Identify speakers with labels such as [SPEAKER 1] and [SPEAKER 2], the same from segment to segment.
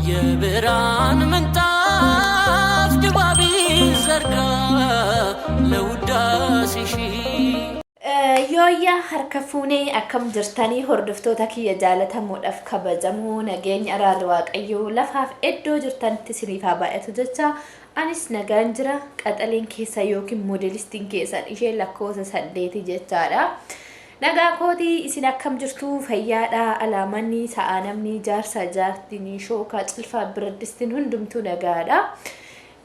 [SPEAKER 1] የብርሃን ምንጣፍ ድባብ ዘርጋ ለውዳሴሽ።
[SPEAKER 2] Yooyyaa harka fuunee, akkam jirtanii hordoftoota kiyya jaalatamuudhaaf kabajamoo? Nageenya araarri Waaqayyoo lafaaf iddoo jirtanitti isiniif haa baay'atu jecha, anis nagaan jira. Qaxaleen keessa yookiin moodelistiin keessan isheen lakkoofsa 8 jechaadha. Nagaa kootii, isin akkam jirtu? Fayyaadha? Alaamanni sa'a namni jaarsa jaartiin shookaa cilfaa biradistiin hundumtuu nagaadha.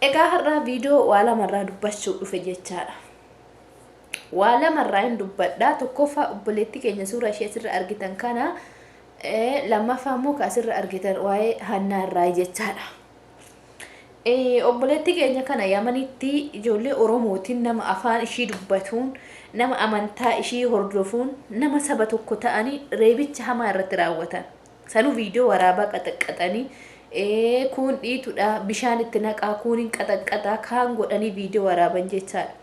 [SPEAKER 2] Egaa har'aa viidiyoo waa lamarraa dubbachuu dhufe jechaadha. Waa lamarraa hin dubbadha. Tokkoffaa, obboleettii keenya suura ishee asirra argitan kana, lammaffaa immoo ka asirra argitan waa'ee Hannaa irraa jechaadha. Obboleettii keenya kana Yamanitti ijoollee Oromootiin, nama afaan ishii dubbatuun, nama amantaa ishii hordofuun, nama saba tokko ta'anii reebicha hamaa irratti raawwatan. Sanuu viidiyoo waraabaa qaxaqqaxanii, kuun dhiitudha, bishaan itti naqaa, kuun hin qaxaqqaxaa kaan godhanii viidiyoo waraaban jechaadha.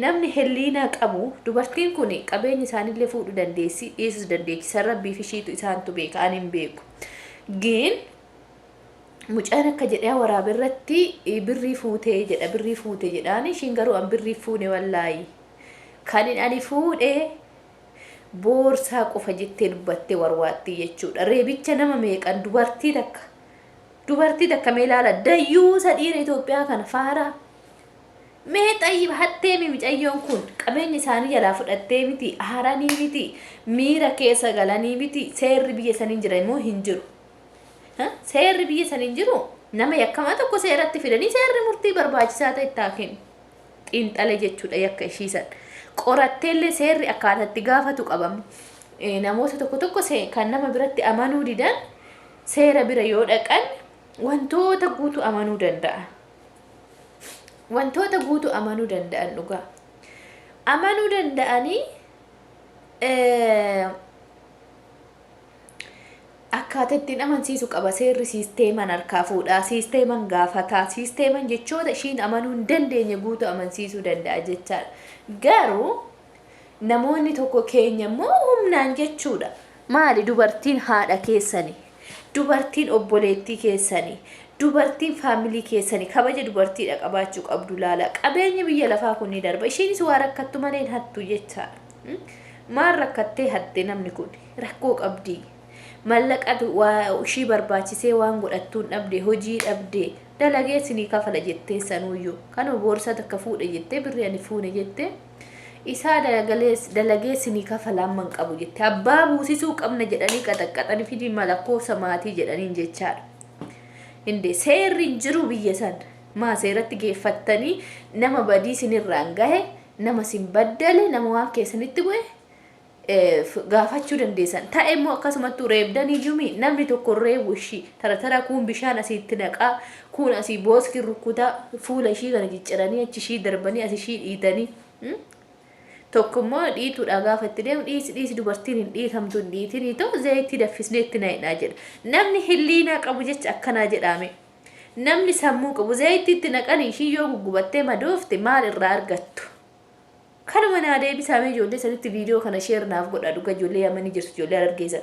[SPEAKER 2] Namni helliinaa qabu, dubartiin kun qabeenya isaanillee fuudhuu dandeessi, dhiisuus dandeessi. San Rabbiif ishiitu isaantu beeka, ani hin beeku. Gin mucaan akka jedhee waraabe irratti birrii fuutee jedha, birrii fuute jedhaan. Ishiin garuu an birrii fuune, wallaayi kan ani fuudhee boorsaa qofa jettee dubbattee warwaatti jechuudha. Reebicha nama meeqan dubartii takka, dubartii takka mee ilaala, dayyuusa dhiira Itoophiyaa kana faaraa. Mee xayyiba hattee mi mucayyoon kun qabeenya isaanii jalaa fudhattee miti, haaranii miti, miira keessa galanii miti. Seerri biyya sanii jira immoo hin jiru. Seerri biyya sanii hin jiru. Nama yakkamaa tokko seeratti fidanii seerri murtii barbaachisaa ta'e itti haa kennu. Xiinxale jechuudha yakka ishiisan. Qoratteellee seerri akkaataa itti gaafatu qabamu. Namoota tokko tokko kan nama biratti amanuu didan seera bira yoo dhaqan wantoota guutuu amanuu danda'a. Wantoota guutuu amanuu danda'an, dhugaa amanuu danda'anii akkaataa ittiin amansiisu qaba seerri. Siisteeman harkaa fuudhaa, siisteeman gaafataa, siisteeman jechoota ishiin amanuu hin dandeenye guutuu amansiisuu danda'a jechaadha. Garuu namoonni tokko keenya immoo humnaan jechuudha. Maali, dubartiin haadha keessanii, dubartiin obboleettii keessanii, dubartiin faamilii keessanii, kabaja dubartiidha qabaachuu qabdu. Laala, qabeenyi biyya lafaa kun ni darba. Ishiinis waa rakkattu malee hin hattu jechaadha. Maal rakkattee hatte? Namni kun rakkoo qabdi. Mallaqatu waa ishii barbaachisee waan godhattuun dhabde, hojii dhabde, dalagee isinii kafala jettee, sanuuyyuu kanuma boorsaa takka fuudhe jettee, birrii ani fuune jettee, isaa dalagee isinii kafala, amma hin qabu jette. Abbaa buusisuu qabna jedhanii qaxaqqaxanii fidii lakkoofsa maatii jedhaniin jechaadha. Inde seerri hin jiru biyya san? Maa seeratti geeffattanii nama badii isinirraan gahe, nama isin baddale, nama waan keessanitti bu'e gaafachuu dandeessan. Ta'e immoo akkasumattuu reebdanii jumi namni tokko reebu ishii tara tara, kuun bishaan asiitti naqaa, kuun asii booski rukkutaa, fuula ishii kana cicciranii, achi ishii darbanii, as ishii dhiitanii. Tokko immoo dhiituudha gaafa itti deemu, "Dhiisi, dhiisi, dubartiin hin dhiitamtu, hin dhiitinii ta'u, zayitii danfisnee itti naqnaa" jedha. Namni hilliinaa qabu jecha akkanaa jedhame. Namni sammuu qabu zayitii itti naqanii ishii yoo guggubattee madoofte maal irraa argattu? Kanuma naa deebisaa mee. Ijoollee sanitti viidiyoo kana share naaf godha. Dhuga ijoollee Yamanii jirtu, ijoollee Harargeessan.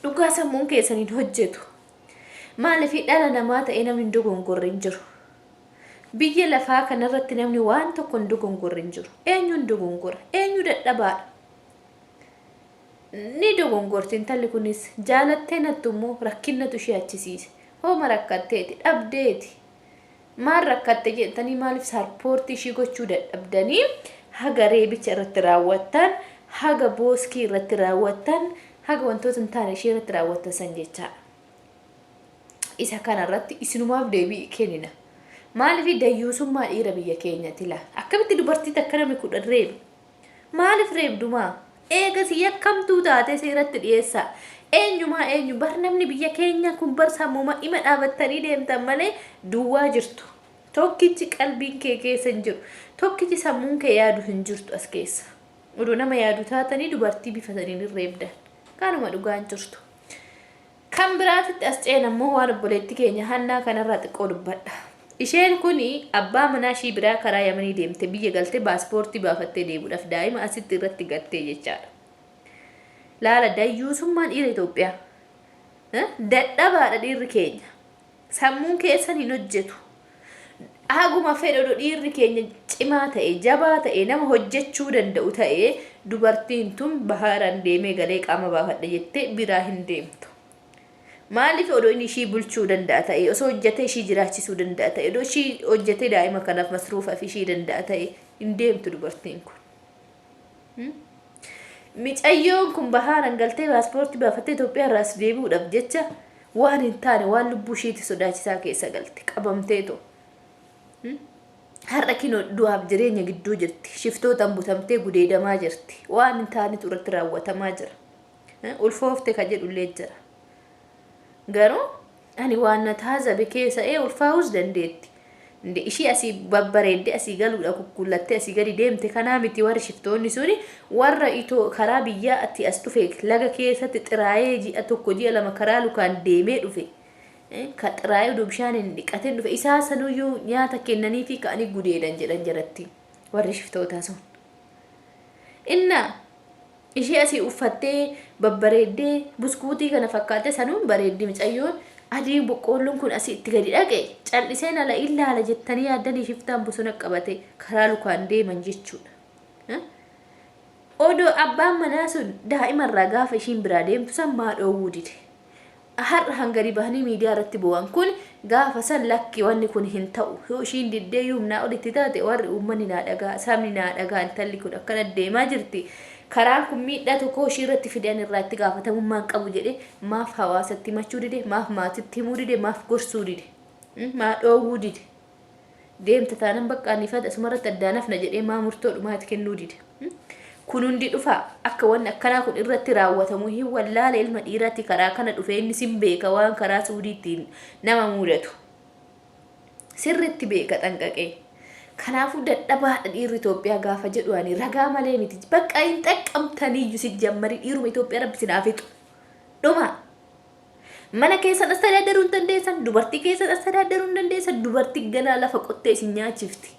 [SPEAKER 2] Dhugaa sammuun keessan hin hojjetu. Maaliif dhala namaa ta'ee namni hin dogongorre hin jiru. Biyya lafaa kanarratti namni waan tokko hin dogongorre hin jiru. Eenyu hin dogongora? Eenyu dadhabaadha? Ni dogongorti intalli kunis. Jaalattee nattu immoo rakkinnatu ishee achisiise. Hooma rakkatteeti, dhabdeeti. Maal rakkatte jettanii maaliif support ishii gochuu dadhabdanii haga reebicha irratti raawwattan, haga booskii irratti raawwattan, haga wantoota hin taane ishee irratti raawwattan san jechaadha? Isa kanarratti isinumaaf deebii kennina. Maaliif dayyuusummaa dhiira biyya keenyati laa? Akkamitti dubartii takka namni 10 reeba? Maaliif reebdumaa? Eegas yakkamtuu taatee seeratti dhiyeessaa. Eenyumaa eenyu bar namni biyya keenya kun bar sammuma ima dhaabattanii deemtan malee duwwaa jirtu. Tokkichi qalbiin kee keessa hin jiru. Tokkichi sammuun kee yaadu hin jirtu as keessa. Odoo nama yaadu taatanii dubartii bifa saniin hin reebdan. Kanuma dhugaan jirtu. Kan biraatitti as ceena immoo waan obboleettii keenya Hannaa kanarraa xiqqoo dubbadha. Isheen kun abbaa manaa ishii biraa karaa Yamanii deemte, biyya galtee paaspoortii baafattee deemuudhaaf daa'ima asitti irratti gattee jechaadha. Laala dayyuusummaa dhiira Itoophiyaa. Dadhabaadha dhiirri keenya. Sammuun keessan hin hojjetu. Haguma fedhe odoo dhiirri keenya cimaa ta'e, jabaa ta'e, nama hojjechuu danda'u ta'e, dubartiin tun bahaaraan deemee galee qaama baafadha jettee biraa hin deemtu. Maaliif? Odoo inni ishii bulchuu danda'a ta'e, osoo hojjetee ishii jiraachisuu danda'a ta'e, odoo ishii hojjetee daa'ima kanaaf masruufaaf ishii danda'a ta'e, hin deemtu dubartiin kun. Micayyoon kun bahaaraan galtee paaspoortii baafattee Itoophiyaa irraa as deebi'uudhaaf jecha waan hin taane, waan lubbuu ishiitti sodaachisaa keessa galte qabamteetu. Har'a kinoo du'aaf jireenya gidduu jirti. Shiftootaan butamtee gudeedamaa jirti. Waan hin taanetu irratti raawwatamaa jira. Ulfoofte ka jedhullee jira. Garuu ani waan na taazabe keessa ulfaa'uus dandeetti. Ishii asii babbareeddee asii galuudha kukkullattee asii gadi deemte kanaa miti. Warri shiftoonni suni warra itoo karaa biyyaa ati as dhufe laga keessatti xiraayee ji'a 1, ji'a 2 karaa lukaan deemee dhufe. Ka xiraayee oduu bishaan hin dhiqatin dhufe, isaa sanuyyuu nyaata kennanii fi ka'anii gudeedan jedhan jalatti warri shiftootaa sun. Inna ishee asii uffattee babbareeddee buskuutii kana fakkaatte sanuun bareeddi micayyoon adii boqqoolloon kun asii itti gadi dhaqe cal'iseen ala ilaala jettanii yaaddanii shiftaan bosona qabate karaa lukaan deeman jechuudha. Odoo abbaan manaa sun daa'imarraa gaafa ishiin biraa deemtu san maa dhoowwuu dide? Har'a hangadi bahanii miidiyaa irratti bo'an kun gaafa san lakki, wanni kun hin ta'u, yoo ishiin diddee humnaa olitti taate, warri uummanni naa dhagaa, sabni naa dhagaa, intalli kun akkana deemaa jirti, karaan kun miidhaa tokko ishii irratti fidan irraa itti gaafatamummaan qabu jedhe, maaf hawaasatti himachuu dide? Maaf maatitti himuu dide? Maaf gorsuu dide? Maa dhoowwuu dide? Deemta taanan bakka ani fada asumarratti addaan hafna jedhee maa murtoo dhumaatti kennuu dide? Kun hundi dhufa akka wanni akkanaa kun irratti raawwatamu hin wallaale. Ilma dhiiraatti karaa kana dhufe inni sin beeka, waan karaa Suudiittiin nama mudatu sirritti beeka xanqaqee. Kanaafuu dadhabaadha dhiirri Itoophiyaa gaafa jedhu ani ragaa malee miti. Bakka hin xaqqamtaniyyuu si jammarii dhiiruma Itoophiyaa rabbi sinaa fixu. Dhuma. Mana keessan as tadaaddaruu hin dandeessan, dubartii keessan as tadaaddaruu hin dandeessan, dubartii ganaa lafa qottee isin nyaachifti.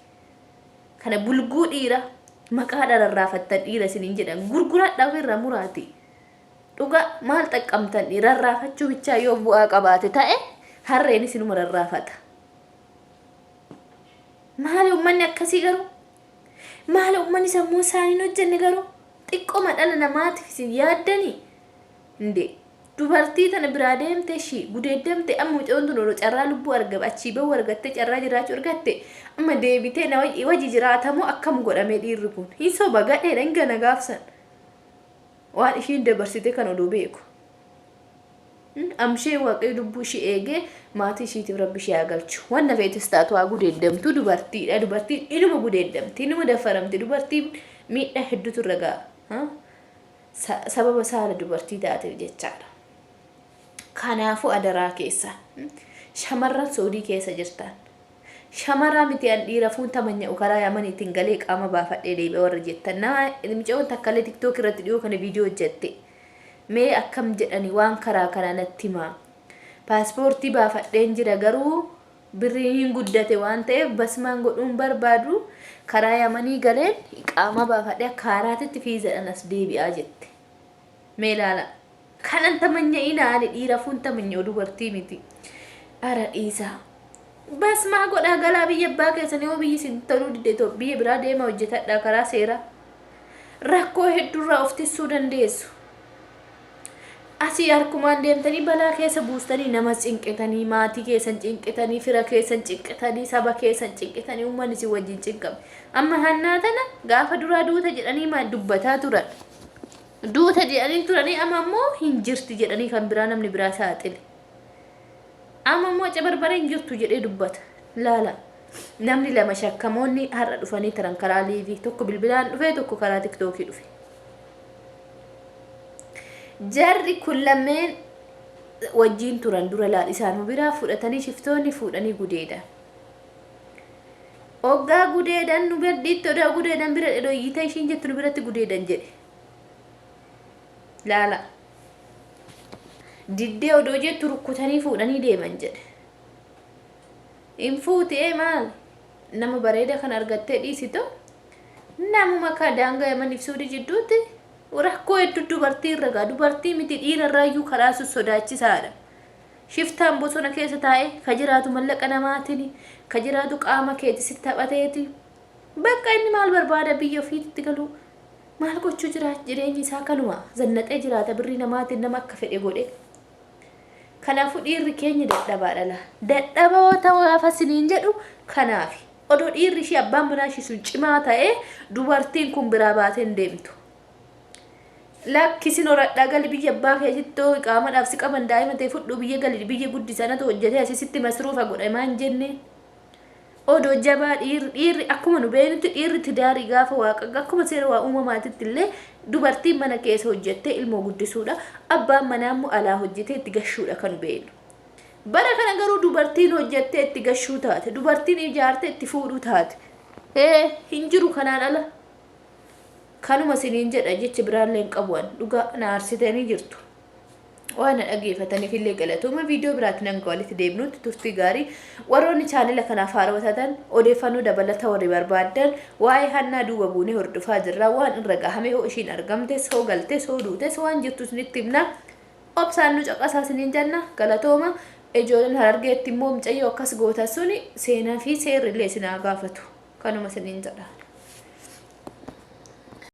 [SPEAKER 2] Kana bulguu dhiira maqaa rarraafattan dhiira isiniin jedhan gurguradhaa, ofirraa muraati. Dhugaa maal xaqqamtan? Rarraafachuu bichaa yoo bu'aa qabaate ta'e, harreen isinuma rarraafata. Maali uummanni akkasii garuu? Maali uummanni sammuu isaanii hin hojjenne garuu? Xiqqooma dhala namaatiif isin yaaddanii? Indee dubartii tana biraa deemte, ishii gudeeddamte, amma mucayyoon tun odoo carraa lubbuu argame achii bahuu argatte, carraa jiraachuu argatte, amma deebitee na wajji jiraatamoo akkam godhamee? Dhiirri kun hin soba, gadheedha, hin gana gaafsan waan ishiin dabarsite kan odoo beeku. Amshee Waaqayyo lubbuu ishii eegee maatii ishiitiif rabbi ishee haa galchu. Wanna feetes taatu haa gudeeddamtu, dubartiidha. Dubartiin inuma gudeeddamti, inuma dafaramti. Dubartiin miidhaa hedduutu irra ga'a. Sababa saala dubartii taateef jechaadha. Kanaafuu adaraa keessa shamarran Soodii keessa jirtan. Shamaraa miti, an dhiira fuun tamanya'u karaa Yamaniitiin galee qaama baafadhee deebi'a warra jettan. Nama mucayyoon takka illee TikTok irratti dhiyoo kana viidiyoo hojjette. Mee akkam jedhani, waan karaa kana natti himaa. Paaspoortii baafadheen jira, garuu birriin hin guddate waan ta'eef basmaan godhuun barbaadu, karaa Yamanii galeen qaama baafadhee akka haaraatitti fiizaadhaan as deebi'aa jette. Mee ilaala. Kanan tamanya'ina, ani dhiira fuun tamanya'u, dubartii miti. Ara dhiisaa. Basmaa godhaa galaa biyya abbaa keessan. Yoo biyyi isin toluu dide, biyya biraa deema hojjetadhaa karaa seeraa. Rakkoo hedduurraa of tissuu dandeessu. Asii harkumaan deemtanii balaa keessa buustanii, nama cinqitanii, maatii keessan cinqitanii, fira keessan cinqitanii, saba keessan cinqitanii, uummanni isin wajjin cinqame. Amma hannaa tana gaafa duraa duuta jedhanii maal dubbataa turan? Duuta jedhanii turanii, amma immoo hin jirti jedhanii kan biraa namni biraa saaxile. Amma immoo cabarbaree hin jirtu jedhee dubbata. Laala. Namni lama shakkamoonni har'a dhufanii turan karaa live, tokko bilbilaan dhufe, tokko karaa TikTokii dhufe. Jarri kun lameen wajjiin turan dura. Laal, isaan biraa fudhatanii shiftoonni fuudhanii gudeedan. Oggaa gudeedan nu gaddiitti odaa gudeedan bira dhodhoyyite ishiin jettu nu biratti gudeedan jedhe. Laala. Diddee odoo jettu rukkutanii fuudhanii deeman jedhe. Hin fuutee maal? Nama bareeda kan argattee dhiisitoo namuma ka daangaa Yamaniif Suudii jidduutti rakkoo hedduu dubartii irra gaa, dubartii miti dhiira irraayyuu karaa sun sodaachisaadha. Shiftaan bosona keessa taa'ee ka jiraatu mallaqa namaatini, ka jiraatu qaama keeti sitti taphateeti. Bakka inni maal barbaada biyya ofiitti galuu? Maal gochuu jira? Jireenyi isaa kanuma zannaxee jiraata birrii namaatiin nama akka fedhe godhe. Kanaafuu dhiirri keenya dadhabaadha laa. Dadhaboo ta'uu gaafa isiniin jedhu kanaafi. Odoo dhiirri ishii abbaan manaa ishii sun cimaa ta'ee dubartiin kun biraa baatee hin deemtu. Lakki sin horadhaa gali biyya abbaa keetitti hoo iqaamadhaaf si qaban daa'ima tee fudhuu biyya gali biyya guddisa anatu hojjetee asii sitti masruufa godha maan jennee. Odoo jabaa dhiirri dhiirri akkuma nu beeknutti dhiirri tidaarii gaafa waaqa akkuma seera waa uumamaatitti illee dubartiin mana keessa hojjettee ilmoo guddisuudha. Abbaan manaa immoo alaa hojjetee itti gashuudha kan nu beeknu. Bara kana garuu dubartiin hojjettee itti gashuu taate dubartiin ijaartee itti fuudhuu taate. Ee hin jiru kanaan ala. Kanuma isiniin jedha jecha biraallee hin qabu an dhugaa na aarsitanii jirtu. Waan na dhageeffataniif illee galatooma. Viidiyoo biraatiin hanga walitti deebinutti turtii gaarii. Warroonni chaanela kanaaf haarawaa taatan odeeffannoo dabalata warri barbaaddan waa'ee hannaa duuba buunee hordofaa jirra. Waan irra gahame hoo ishiin argamtes hoo galtes hoo duutes waan jirtu isinitti himna. Obsaan nu caqasaa isiniin jenna. Galatooma. Ijoolleen Harargeetti immoo mucayyoo akkas gootan suni seenaa fi seerri illee isin haa gaafatu. Kanuma isiniin jedha.